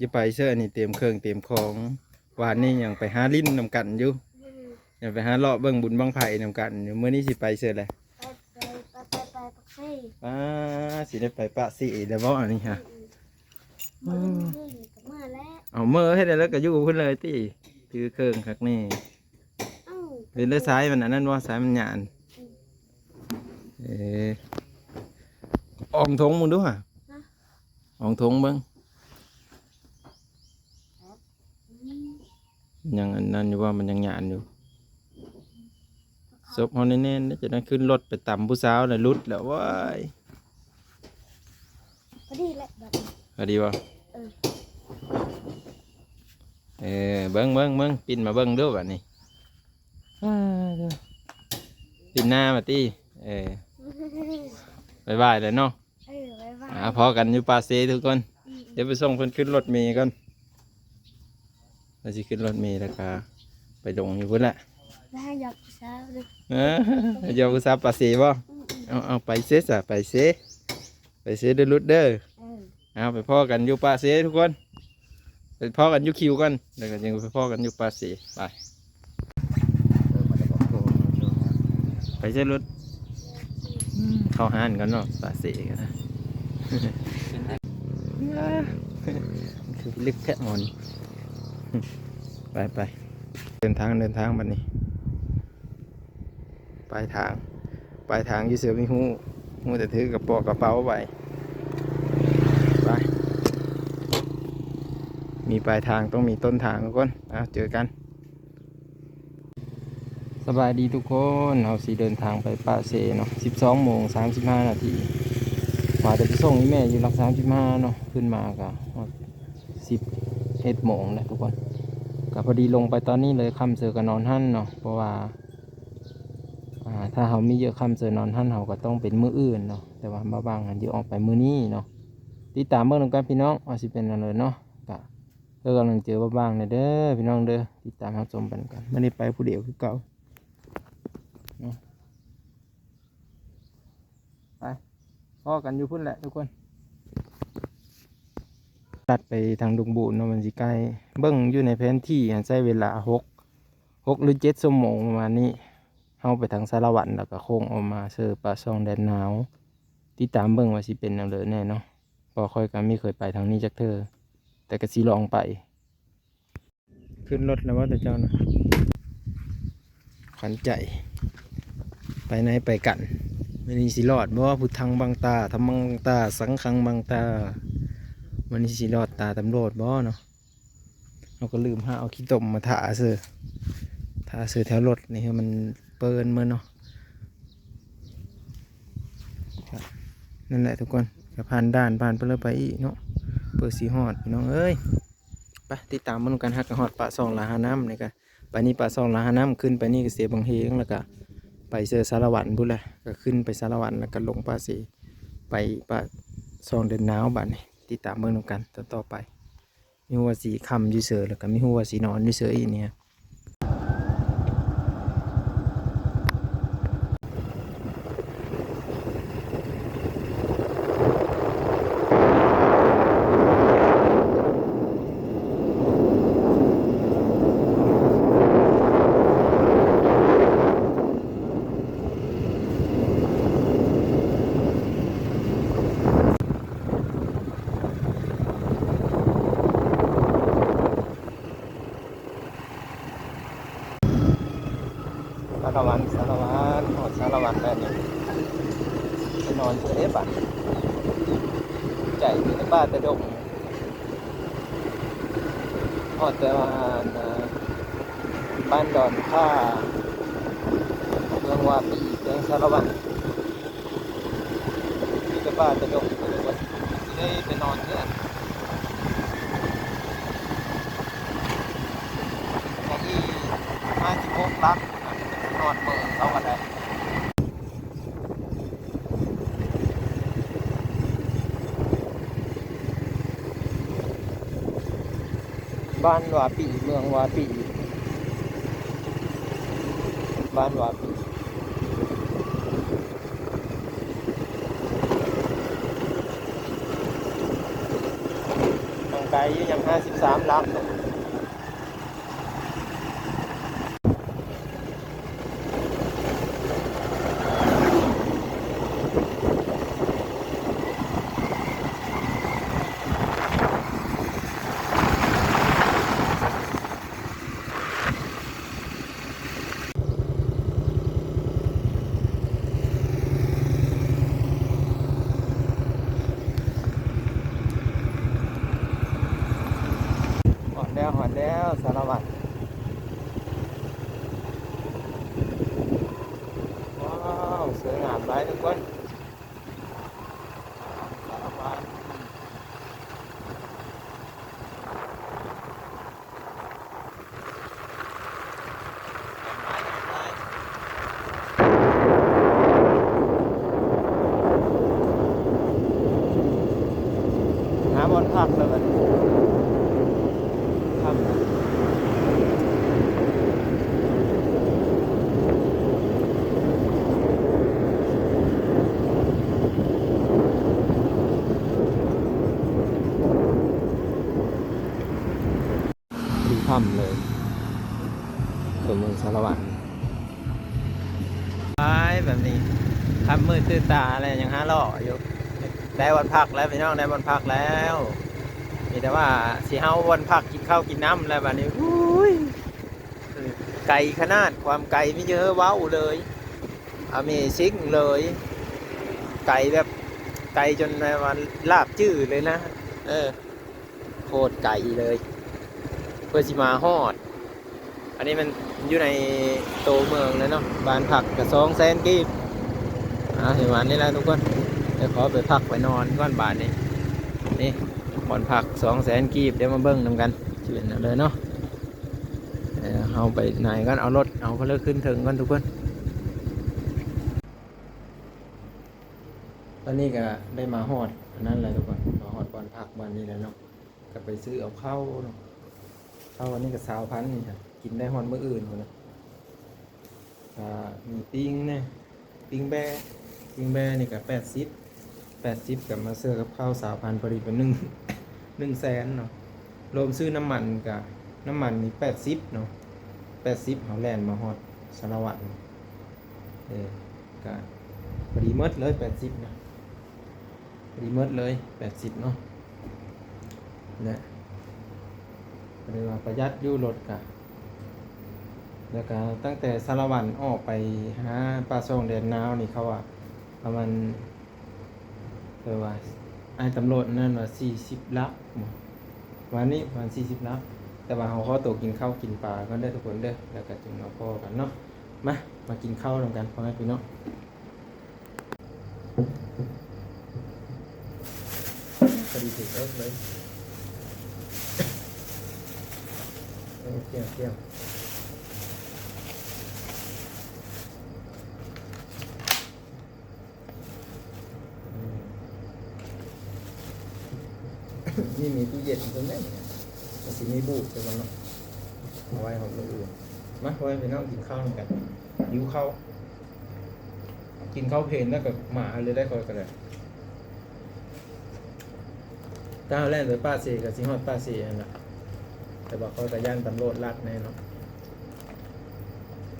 ຊິໄປເຊີ ອັນນີ້ເຕັມເຄື່ອງເຕັມຂອງ. ວານນີ້ຍັງໄປຫາຫຼິ້ນນຳກັນຢູ່ ຍັງໄປຫາເລາະເບິ່ງບຸນບັ້ງໄຟນຳກັນຢູ່. ມື້ນີ້ຊິໄປເຊີແຫຼະ? ໄປ ໄປ ໄປ ໄປປາກເຊ. ອາ ຊິໄດ້ໄປປາກເຊແລ້ວບໍ່ອັນນີ້ຮະ? ອືມ ອືມ ມື້ອື່ນກໍເມືອແລ້ວ. ເອົາ ເມືອເຮັດແລ້ວກໍຢູ່ພຸ້ນເລີຍຕິ? ຖືເຄື່ອງຄັກແນ່. ເອົ້າ ເປັນໄດ້ ສາຍມັນອັນນັ້ນບໍ່? ສາຍມັນຫຍານ. ອືມ ເອີ ອອງຖົງເບິ່ງດູຫະ. ຮະ? ອອງຖົງເບິ່ງ. ອືມ ຍັງອັນນັ້ນຢູ່ບໍ່? ມັນຍັງຫຍານຢູ່. ສົບເຮົາແໜ້ນໆ ຈະໄດ້ຂຶ້ນລົດໄປຕຳຜູ້ສາວແລ້ວຫຼຸດແລ້ວ ໂອ້ຍ. ພໍດີແຫຼະບັດນີ້ ພໍດີບໍ່? ເອີ ເອີ ເບິ່ງ ເບິ່ງ ເບິ່ງ ປິ່ນມາເບິ່ງດູບັດນີ້. ອ້າ ປິ່ນໜ້າມາຕິ. ເອີ ບາຍບາຍແລ້ວເນາະ. ເອີ ບາຍບາຍ. ອ່າ ພໍ້ກັນຢູ່ປາກເຊທຸກຄົນ. ອືມ ດຽວໄປສົ່ງເພິ່ນຂຶ້ນລົດເມກ່ອນ. ວ່າຊິຂຶ້ນລົດເມແລ້ວກະໄປລົງຢູ່ພຸ້ນແຫຼະ. ໄປຫາຢອກຜູ້ສາວເດີ. ເອີ ຢອກຜູ້ສາວປາກເຊບໍ່? ອືມໆ ເອົາ ເອົາ ໄປເຊຊະ ໄປເຊ ໄປເຊເດີ ຫຼຸດເດີ. ເອີ ເອົາ ໄປພໍ້ກັນຢູ່ປາກເຊທຸກຄົນ. ໄປພໍ້ກັນຢູ່ຄິວກ່ອນ ແລ້ວກໍຍັງໄປພໍ້ກັນຢູ່ປາກເຊ. ໄປ ໄປເຊຫຼຸດ. ອືມ ເຂົ້າຮ້ານກ່ອນເນາະ ປາກເຊກັນນະ. ຄືລຶກແທ້ໝໍນີ້. ໄປໆ ເດີນທາງ ເດີນທາງບັດນີ້. ປາຍທາງ ປາຍທາງຢູ່ໃສບໍ່ຮູ້ ຮູ້ແຕ່ຖືກະເປາະກະເປົາໄປ. ໄປ ມີປາຍທາງຕ້ອງມີຕົ້ນທາງທຸກຄົນ. ເອົາ ເຈີກັນ. ສະບາຍດີທຸກຄົນ ເຮົາຊິເດີນທາງໄປປາກເຊເນາະ. ສິບສອງໂມງສາມສິບຫ້ານາທີ ວ່າຈະໄປສົ່ງອີ່ແມ່ຢູ່ຫຼັກສາມສິບຫ້າເນາະ. ຂຶ້ນມາກະຮອດສິບເອັດໂມງແລ້ວທຸກຄົນ. ກະພໍດີລົງໄປຕອນນີ້ເລີຍ ຄ່ຳເຊີກະນອນຫັ້ນເນາະ ເພາະວ່າ ອ່າ ຖ້າເຮົາມີເຍອະຄ່ຳເຊີນອນຫັ້ນ ເຮົາກໍຕ້ອງເປັນມື້ອື່ນເນາະ. ແຕ່ວ່າບ່າວບາງຫັ້ນຊິອອກໄປມື້ນີ້ເນາະ. ຕິດຕາມເບິ່ງນຳກັນພີ່ນ້ອງ ວ່າຊິເປັນແນວໃດເນາະ. ກະເພື່ອກຳລັງໃຈບ່າວບາງແດ່ເດີພີ່ນ້ອງເດີ ຕິດຕາມຮັບຊົມໄປນຳກັນ. ມື້ນີ້ໄປຜູ້ດຽວຄືເກົ່າເນາະ. ໄປ ພໍ້ກັນຢູ່ພຸ້ນແຫຼະທຸກຄົນ. ຕັດໄປທາງດົງບູນເນາະ ມັນຊິໃກ້. ເບິ່ງຢູ່ໃນແຜນທີ່ຫັ້ນໃຊ້ເວລາຫົກ ຫົກ ຫຼື ເຈັດຊົ່ວໂມງປະມານນີ້. ເຮົາໄປທາງສາລະວັນ ແລ້ວກໍໂຄ້ງອອກມາເຊີປາກຊ່ອງແດນນາວ. ຕິດຕາມເບິ່ງວ່າຊິເປັນແນວໃດແດ່ເນາະ ເພາະຂ້ອຍກໍບໍ່ເຄີຍໄປທາງນີ້ຈັກເທື່ອ ແຕ່ກໍຊິລອງໄປ. ຂຶ້ນລົດແລ້ວບໍ່ ເຈົ້ານະ? ຂວັນໃຈ ໄປໃນໄປກັນ. ມື້ນີ້ຊິລອດບໍ່? ພຸດທັງບັງຕາ ທຳມັງບັງຕາ ສັງຄັງບັງຕາ. ມື້ນີ້ຊິລອດຕາຕຳຫຼວດບໍ່ເນາະ? ເຮົາກໍລືມຫາເອົາຂີ້ຕົມມາທາເສີ ທາເສີແຖວລົດນີ້ໃຫ້ມັນເປີນເໝິດເນາະ. ນັ້ນແຫຼະທຸກຄົນ ກະຜ່ານດ່ານ ຜ່ານໄປເລີຍ ໄປອີກເນາະ ເປີຊິຮອດພີ່ນ້ອງເອີຍ. ໄປຕິດຕາມເບິ່ງກັນ. ຫາກະຮອດປາກຊ່ອງລາວຫານ້ຳນີ້ກະ ໄປນີ້ປາກຊ່ອງລາວຫານ້ຳ ຂຶ້ນໄປນີ້ກະເຊບັງເຮງ ແລ້ວກະໄປເຊີສາລະວັນພຸ້ນແຫຼະ. ກະຂຶ້ນໄປສາລະວັນ ແລ້ວກະລົງປາກເຊ ໄປປາກຊ່ອງເດີນນາວ. ບາດນີ້ຕິດຕາມເບິ່ງນຳກັນຕອນຕໍ່ໄປ. ມີຮູ້ວ່າຊິຄ່ຳຢູ່ເສີ ແລ້ວກໍມີຮູ້ວ່າຊິນອນຢູ່ເສີອີກນີ້. ສາລະວັນ ສາລະວັນ ຮອດສາລະວັນແລ້ວນີ້ ໄປນອນເສີເດ້ບາດນີ້ ໃຈມີແຕ່ປ່າແຕ່ດົງ. ຮອດແຕ່ວ່າ ອັນ ບ້ານດອນຜາ ເມືອງວາປີ ແຂວງສາລະວັນ. ມີແຕ່ປ່າແຕ່ດົງ ກໍເລີຍວ່າຊິໄດ້ໄປນອນເຮືອນ. ກະອີກຫ້າສິບຫົກຫຼັກ ນອນເມືອງເຂົາກໍໄດ້. ບ້ານວາປີ ເມືອງວາປີ ບ້ານວາປີ. ທາງ ໄກຢູ່ ຍັງຫ້າສິບສາມຫຼັກ. ຮອດແລ້ວ ຮອດແລ້ວ ສາລະວັນ. ວ້າວ ສວຍງາມຫຼາຍທຸກຄົນ. ສາລະວັນ. ຫາບ່ອນພັກແລ້ວບັດນີ້ ຄ່ຳແລ້ວ. ຄືຄ່ຳເລີຍ ຕົວເມືອງສາລະວັນ. ໄປແບບນີ້ ຄ່ຳມືດຕື່ນຕາແລ້ວ ຍັງຫາເລາະຢູ່. ໄດ້ບ່ອນພັກແລ້ວພີ່ນ້ອງ ໄດ້ບ່ອນພັກແລ້ວ. ມີແຕ່ວ່າຊິເຮົາບ່ອນພັກກິນເຂົ້າກິນນ້ຳແລ້ວບັດນີ້. ອຸ້ຍ ໄກຂະໜາດ ຄວາມໄກມີແຕ່ເວົ້າເລີຍ ອາເມຊິງເລີຍ. ໄກແບບ ໄກຈົນແບບວ່າລາບຈື່ເລີຍນະ. ເອີ ໂຄດໄກເລີຍ ເພື່ອຊິມາຮອດ. ອັນນີ້ມັນຢູ່ໃນໂຕເມືອງເລີຍເນາະ. ບ້ານພັກກະສອງແສນກີບ. ອ່າ ປະມານນີ້ແຫຼະທຸກຄົນ. ດຽວຂໍໄປພັກໄປນອນກ່ອນບາດນີ້. ນີ້ບ່ອນພັກສອງແສນກີບ. ດຽວມາເບິ່ງນຳກັນ ຊິເປັນແນວໃດເນາະ. ເອີ ເຮົາໄປໄຫນກ່ອນ ເອົາລົດ ເອົາເລີກຂຶ້ນເທິງກ່ອນທຸກຄົນ. ຕອນນີ້ກະໄດ້ມາຮອດອັນນັ້ນແລ້ວທຸກຄົນ ມາຮອດບ່ອນພັກບ່ອນນີ້ແລ້ວເນາະ. ກະໄປຊື້ເອົາເຂົ້າເນາະ ເຂົ້າອັນນີ້ກະຊາວພັນນີ້ ກິນໄດ້ຮອດມື້ອື່ນພຸ້ນນະ. ກະມີປີ້ງແດ່ ປີ້ງແບ້ ປີ້ງແບ້ນີ້ກະແປດສິບ ແປດສິບ ກະມາເຊື່ອກັບເຂົ້າຊາວພັນ ພໍດີເປັນໜຶ່ງ ໜຶ່ງແສນເນາະ. ລວມຊື້ນ້ຳມັນກະ ນ້ຳມັນນີ້ແປດສິບເນາະ ແປດສິບ ເຮົາແລ່ນມາຮອດສາລະວັນ. ເອີ ກະພໍດີໝົດເລີຍ ແປດສິບ ນະ ພໍດີໝົດເລີຍ ແປດສິບ ເນາະ. ນະ ກໍເລີຍວ່າປະຢັດຢູ່ລົດກະ. ແລ້ວກະຕັ້ງແຕ່ສາລະວັນອອກໄປຫາປາກຊ່ອງແດນນາວນີ້ ເຂົາວ່າປະມານ ແປວ່າອ້າຍຕຳຫຼວດນັ້ນວ່າສີ່ສິບຫຼັກບໍ ປະມານນີ້ ປະມານສີ່ສິບຫຼັກ. ແຕ່ວ່າເຮົາຂໍໂຕກິນເຂົ້າກິນປາກ່ອນເດີທຸກຄົນເດີ ແລ້ວກະຈຶ່ງມາພໍ້ກັນເນາະ. ມາ ມາກິນເຂົ້ານຳກັນ ພໍ່ແມ່ພີ່ນ້ອງ. ພໍດີຖືກເອິກເລີຍ. ໂອ້ ແຈ່ວ ແຈ່ວ. ອືມ ນີ້ມີຕູ້ເຢັນເພິ່ນເດ້ ກໍຊິມີບູດໃສ່ກັນເນາະ ເອົາໄວ້ຮອດມື້ອື່ນ. ມາ ພໍ່ແມ່ພີ່ນ້ອງ ກິນເຂົ້ານຳກັນ ຫິວເຂົ້າ. ກິນເຂົ້າເພນແລ້ວກໍໝາເລີຍໄດ໋ ຂ້ອຍກໍໄດ້. ຖ້າເຮົາແລ່ນໄປປາກເຊກໍຊິຮອດປາກເຊຫັ້ນລະ ແຕ່ວ່າຂ້ອຍກໍຢ້ານຕຳຫຼວດລັດແດ່ເນາະ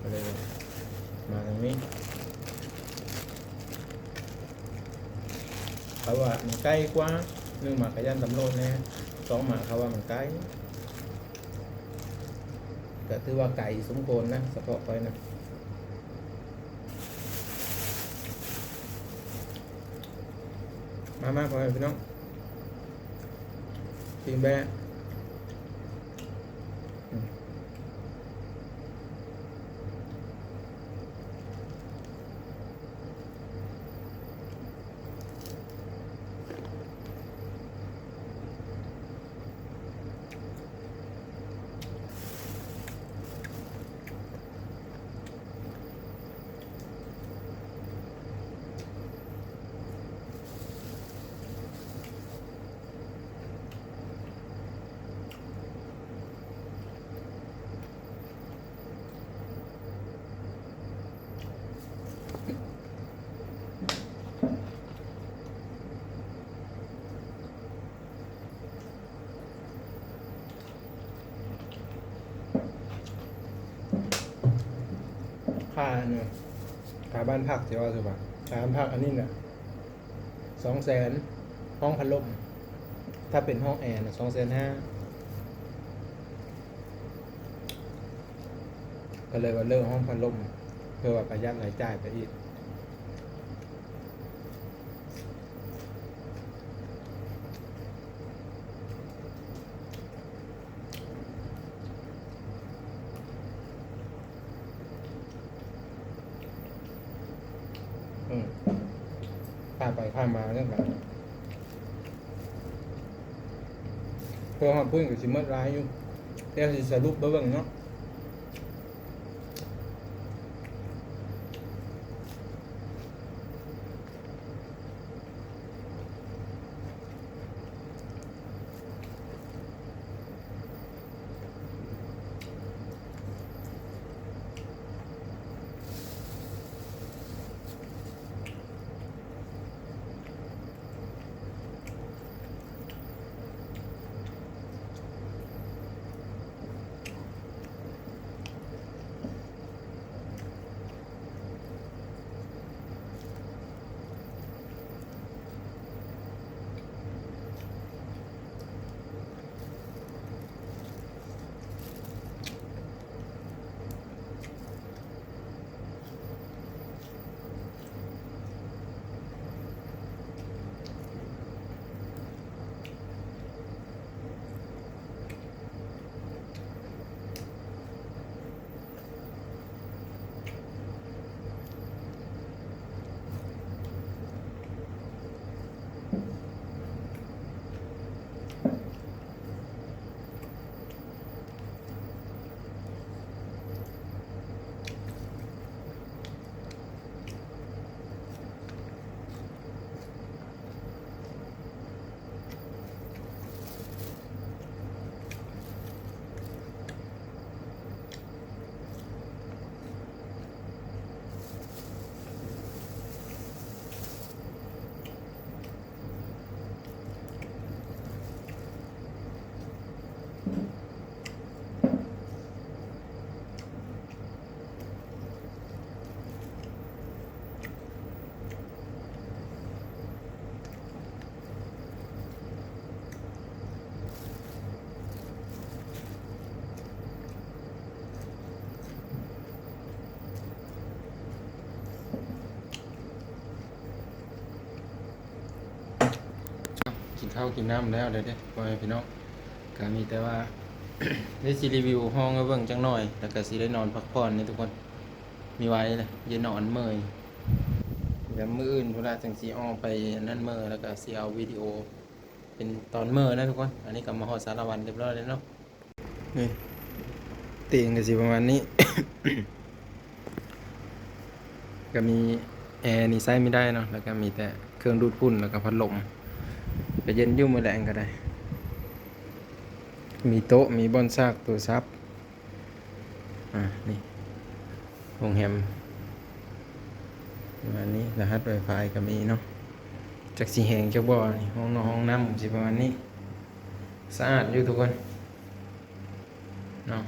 ກໍເລີຍມາທາງນີ້. ເຂົາວ່າມັນໃກ້ກວ່າ ໜຶ່ງມາກໍຢ້ານຕຳຫຼວດແດ່ ສອງມາເຂົາວ່າມັນໃກ້. ກໍຖືວ່າໄກສົມຄວນນະ ສະເພາະຂ້ອຍນະ. ມາ ມາ ພໍ່ແມ່ພີ່ນ້ອງ ປີ້ງແບ້. ອືມ. ອ ຄ່າອັນນີ້ ຄ່າບ້ານພັກ ຊິເວົ້າໃສ່ວ່າ ຄ່າບ້ານພັກອັນນີ້ນະ ສອງແສນ ຫ້ອງພັດລົມ ຖ້າເປັນຫ້ອງແອນະ ສອງແສນຫ້າ ກໍເລີຍວ່າເລີກຫ້ອງພັດລົມ ເພື່ອວ່າປະຢັດລາຍຈ່າຍໄປອີກ. ອືມ ຂ້າໄປຂ້າມາຈັ່ງໃດ ເພື່ອຮອດພຸ້ນກໍຊິໝົດຫຼາຍຢູ່ ດຽວຊິສະຫຼຸບມາເບິ່ງເນາະ. ກິນເຂົ້າກິນນ້ຳແລ້ວເດ້ ພໍ່ແມ່ພີ່ນ້ອງ ກະມີແຕ່ວ່າ ໄດ້ຊິຣີວິວຫ້ອງໃຫ້ເບິ່ງຈັກໜ່ອຍ ແລ້ວກະຊິໄດ້ນອນພັກຜ່ອນເດ້ທຸກຄົນ ມີໄວເດ້ ຢ່ານອນເມີ້ຍ ແລ້ວມື້ອື່ນພຸ້ນລະ ຈັ່ງຊິອອກໄປອັນນັ້ນເມີ້ຍ ແລ້ວກະຊິເອົາວິດີໂອເປັນຕອນເມີ້ຍນະທຸກຄົນ. ອັນນີ້ກະມາຮອດສາລະວັນຮຽບຮ້ອຍແລ້ວເນາະ. ນີ້ ຕຽງກະຊິປະມານນີ້ ກະມີແອນີ້ໃຊ້ມີໄດ້ເນາະ ແລ້ວກະມີແຕ່ເຄື່ອງດູດຝຸ່ນ ແລ້ວກະພັດລົມ ກະເຢັນຢູ່ມື້ແລງກະໄດ້ ມີໂຕະ ມີບ່ອນຊາກໂທລະສັບ ອ່າ ນີ້ ໂຮງແຮມປະມານນີ້ ລະຫັດໄວຟາຍກະມີເນາະ ຈັກຊິແຮງຈັກບໍ່. ນີ້ ຫ້ອງນອນຫ້ອງນ້ຳຊິປະມານນີ້ ສະອາດຢູ່ທຸກຄົນເນາະ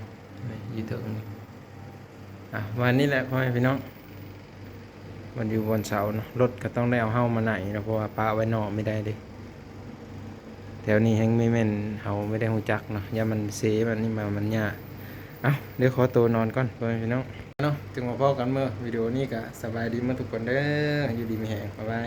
ນີ້ຢູ່ເທິງນີ້. ອ່ະ ປະມານນີ້ແຫຼະ ພໍ່ແມ່ພີ່ນ້ອງ ວັນຢູ່ວັນເສົາເນາະ ລົດກະຕ້ອງໄດ້ເອົາເຮົາມາໄນເນາະ ເພາະວ່າປະໄວ້ນອກບໍ່ໄດ້ເດ້. ແຖວນີ້ແຮ່ງມີແມ່ນເຮົາບໍ່ໄດ້ຮູ້ຈັກເນາະ ຢ້ານມັນເຊແບບນີ້ມາມັນຍາກ. ເອົ້າ ດຽວຂໍໂຕນອນກ່ອນ ພໍ່ແມ່ພີ່ນ້ອງເນາະ ຈຶ່ງມາພໍ້ກັນເມື່ອ ວິດີໂອນີ້ກະສະບາຍດີໝົດທຸກຄົນເດີ້ ຢູ່ດີມີແຮງ ບາຍບາຍ.